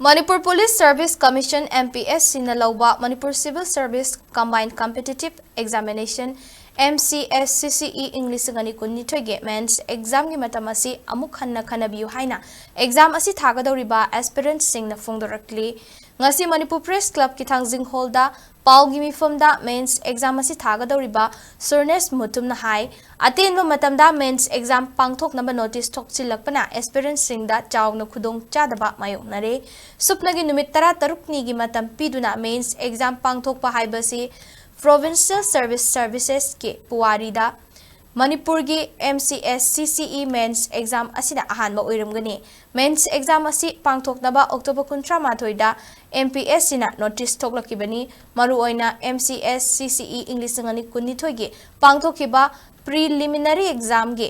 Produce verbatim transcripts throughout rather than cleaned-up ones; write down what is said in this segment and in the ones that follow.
Manipur Police Service Commission, M P S C ꯅ ꯂꯧꯕ Manipur Civil Service Combined Competitive Examination, M C S C C E, ꯏꯪ ꯂꯤꯁꯤꯡ ꯑꯅꯤ ꯀꯨꯟꯅꯤꯊꯣꯏꯒꯤ mains exam ꯒꯤ ꯃꯇꯝ ꯑꯁꯤ ꯑꯃꯨꯛ ꯍꯟꯅ ꯈꯟꯅꯕꯤꯌꯨ ꯍꯥꯏꯅ exam ꯑꯁꯤ ꯊꯥꯒꯗꯧꯔꯤꯕ aspirant ꯁꯤꯡꯅ ꯐꯣꯡꯗꯣꯔꯛꯂꯤ꯫ ꯉꯁꯤ ꯃꯅꯤꯄꯨꯔ Press Club ꯀꯤ ꯊꯥꯡꯖꯤꯡ hall ꯗ ꯄꯥꯎꯒꯤ ꯃꯤꯐꯝꯗ mains exam ꯑꯁꯤ ꯊꯥꯒꯗꯧꯔꯤꯕ ꯁꯨꯔꯅꯦꯁ ꯃꯨꯇꯨꯝꯅ ꯍꯥꯏ, ꯑꯇꯦꯟꯕ ꯃꯇꯝꯗ mains exam ꯄꯥꯡꯊꯣꯛꯅꯕ notice ꯊꯣꯛꯆꯤꯜꯂꯛꯄꯅ aspirant ꯁꯤꯡꯗ ꯆꯥꯎꯅ ꯈꯨꯗꯣꯡ ꯆꯥꯗꯕ ꯃꯥꯌꯣꯛꯅꯔꯦ꯫ ꯁꯨꯞꯅꯒꯤ ꯅꯨꯃꯤꯠ ꯇꯔꯥꯇꯔꯨꯛꯅꯤꯒꯤ ꯃꯇꯝ ꯄꯤꯗꯨꯅ mains exam ꯄꯥꯡꯊꯣꯛꯄ ꯍꯥꯏꯕꯁꯤ Provincial Service Services ꯀꯤ ꯄꯨꯋꯥꯔꯤꯗ ꯃꯅꯤꯄꯨꯔꯒꯤ M C S C C E mains exam ꯑꯁꯤꯅ ꯑꯍꯥꯟꯕ ꯑꯣꯏꯔꯝꯒꯅꯤ꯫ Mains exam ꯑꯁꯤ ꯄꯥꯡꯊꯣꯛꯅꯕ October ꯀꯨꯟꯊ꯭ꯔꯥ ꯃꯥꯊꯣꯏꯗ M P S C ꯅ notice ꯊꯣꯛꯂꯛꯈꯤꯕꯅꯤ꯫ ꯃꯔꯨꯑꯣꯏꯅ M C S C C E ꯏꯪ ꯂꯤꯁꯤꯡ ꯑꯅꯤ ꯀꯨꯟꯅꯤꯊꯣꯏꯒꯤ ꯄꯥꯡꯊꯣꯛꯈꯤꯕ preliminary exam ꯒꯤ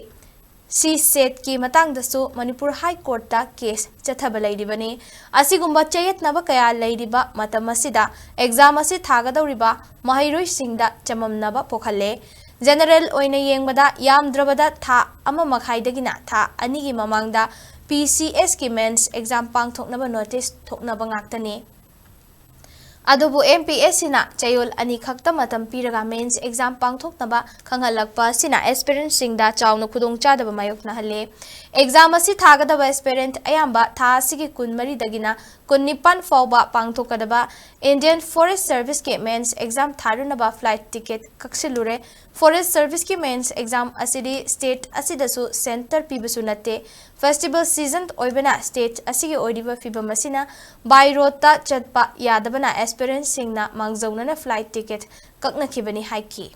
CSAT ꯀꯤ ꯃꯇꯥꯡꯗꯁꯨ ꯃꯅꯤꯄꯨꯔ High Court ꯇ case ꯆꯠꯊꯕ ꯂꯩꯔꯤꯕꯅꯤ꯫ ꯑꯁꯤꯒꯨꯝꯕ ꯆꯌꯦꯠꯅꯕ ꯀꯌꯥ ꯂꯩꯔꯤꯕ ꯃꯇꯝ ꯑꯁꯤꯗ exam ꯑꯁꯤ ꯊꯥꯒꯗꯧꯔꯤꯕ ꯃꯍꯩꯔꯣꯏꯁꯤꯡꯗ ꯆꯃꯝꯅꯕ ꯄꯣꯛꯍꯜꯂꯦ꯫ General ꯑꯣꯏꯅ ꯌꯦꯡꯕꯗ ꯌꯥꯝꯗ꯭ꯔꯕꯗ ꯊꯥ ꯑꯃ ꯃꯈꯥꯏꯗꯒꯤꯅ ꯊꯥ ꯑꯅꯤꯒꯤ ꯃꯃꯥꯡꯗ P C S ꯀꯤ mains exam ꯄꯥꯡꯊꯣꯛꯅꯕ notice ꯊꯣꯛꯅꯕ ꯉꯥꯛꯇꯅꯤ꯫ ꯑꯗꯨꯕꯨ M P S C ꯅ ꯆꯌꯣꯜ ꯑꯅꯤꯈꯛꯇ ꯃꯇꯝ ꯄꯤꯔꯒ mains exam ꯄꯥꯡꯊꯣꯛꯅꯕ ꯈꯪꯍꯜꯂꯛꯄ ꯑꯁꯤꯅ aspirant ꯁꯤꯡꯗ ꯆꯥꯎꯅ ꯈꯨꯗꯣꯡꯆꯥꯗꯕ ꯃꯥꯌꯣꯛꯅꯍꯜꯂꯦ꯫ Exam ꯑꯁꯤ ꯊꯥꯒꯗꯕ aspirant ꯑꯌꯥꯝꯕ ꯊꯥ ꯑꯁꯤꯒꯤ ꯀꯨꯟꯃꯔꯤꯗꯒꯤꯅ ꯀꯨꯟꯅꯤꯄꯥꯟ ꯐꯥꯎꯕ ꯄꯥꯡꯊꯣꯛꯀꯗꯕ Indian Forest Service ꯀꯤ mains exam ꯊꯥꯔꯨꯅꯕ flight ticket ꯀꯛꯁꯤꯜꯂꯨꯔꯦ꯫ Forest Service ꯀꯤ mains exam ꯑꯁꯤꯗꯤ state ꯑꯁꯤꯗꯁꯨ center ꯄꯤꯕꯁꯨ ꯅꯠꯇꯦ꯫ Festival season ꯑꯣꯏꯕꯅ state ꯑꯁꯤꯒꯤ ꯑꯣꯏꯔꯤꯕ ꯐꯤꯕꯝ ꯑꯁꯤꯅ by road ꯇ ꯆꯠꯄ ꯌꯥꯗꯕꯅ aspirant ꯁꯤꯡꯅ ꯃꯥꯡꯖꯧꯅꯅ flight ticket ꯀꯛꯅꯈꯤꯕꯅꯤ ꯍꯥꯏꯈꯤ꯫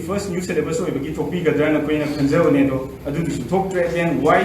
First new syllabus ꯑꯣꯏꯕꯒꯤ ꯊꯣꯛꯄꯤꯒꯗ꯭ꯔꯥꯅ ꯑꯩꯈꯣꯏꯅ ꯈꯟꯖꯕꯅꯦ, ꯑꯗꯣ ꯑꯗꯨꯗꯨꯁꯨ ꯊꯣꯛꯇ꯭ꯔꯦ꯫ Then why,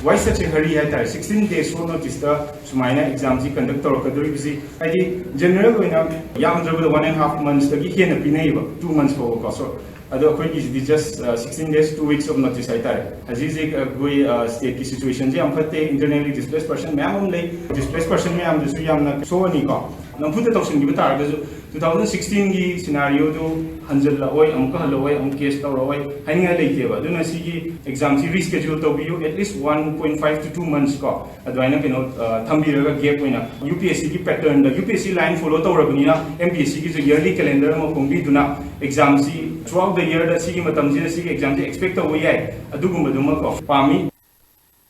why such a hurry ꯍꯥꯏꯇꯥꯔꯦ, sixteen days short notice ꯇ ꯁꯨꯃꯥꯏꯅ exam ꯁꯤ conduct ꯇꯧꯔꯛꯀꯗꯧꯔꯤꯕꯁꯤ? ꯍꯥꯏꯗꯤ general ꯑꯣꯏꯅ ꯌꯥꯝꯗ꯭ꯔꯕꯗ one and half months ꯇꯒꯤ ꯍꯦꯟꯅ ꯄꯤꯅꯩꯌꯦꯕ, two months ꯐꯥꯎꯕꯀꯣ꯫ So ꯑꯗꯣ ꯑꯩꯈꯣꯏꯒꯤꯁꯤꯗꯤ just sixteen days, two weeks of notice ꯍꯥꯏꯇꯥꯔꯦ꯫ ꯍꯧꯖꯤꯛ ꯍꯧꯖꯤꯛ ꯑꯩꯈꯣꯏ state ꯀꯤ situation ꯁꯦ ꯌꯥꯝ ꯐꯠꯇꯦ, internally displaced person ꯃꯌꯥꯝ ꯑꯃ ꯂꯩ꯫ Displaced person ꯃꯌꯥꯝꯗꯨꯁꯨ ꯌꯥꯝꯅ ꯁꯣꯛꯑꯅꯤꯀꯣ꯫ ꯅꯝꯐꯨꯗ ꯇꯧꯁꯤꯟꯈꯤꯕ ꯇꯥꯔꯒꯁꯨ two thousand sixteen ꯒꯤ scenario ꯗꯨ ꯍꯟꯖꯤꯜꯂꯛꯑꯣꯏ, ꯑꯃꯨꯛꯀ ꯍꯜꯂꯛꯑꯣꯏ, ꯑꯃꯨꯛ case ꯇꯧꯔꯛꯑꯣꯏ ꯍꯥꯏꯅꯤꯡꯉꯥꯏ ꯂꯩꯇꯦꯕ꯫ ꯑꯗꯨꯅ ꯁꯤꯒꯤ exam ꯁꯤ reschedule ꯇꯧꯕꯤꯌꯨ, at least one point five to two months ꯀꯣ, ꯑꯗꯨꯃꯥꯏꯅ ꯀꯩꯅꯣ, ꯑ, ꯊꯝꯕꯤꯔꯒ gap ꯑꯣꯏꯅ UPSC ꯒꯤ pattern ꯗ UPSC line follow ꯇꯧꯔꯕꯅꯤꯅ MPSC ꯒꯤꯁꯨ yearly calendar ꯑꯃ ꯐꯣꯡꯕꯤꯗꯨꯅ exam ꯁꯤ throughout the year ꯗ ꯁꯤꯒꯤ ꯃꯇꯝꯁꯤꯗ ꯁꯤꯒꯤ exam ꯁꯤ expect ꯇꯧꯕ ꯌꯥꯏ, ꯑꯗꯨꯒꯨꯝꯕꯗꯨꯃ ꯀꯣ ꯄꯥꯝꯃꯤ꯫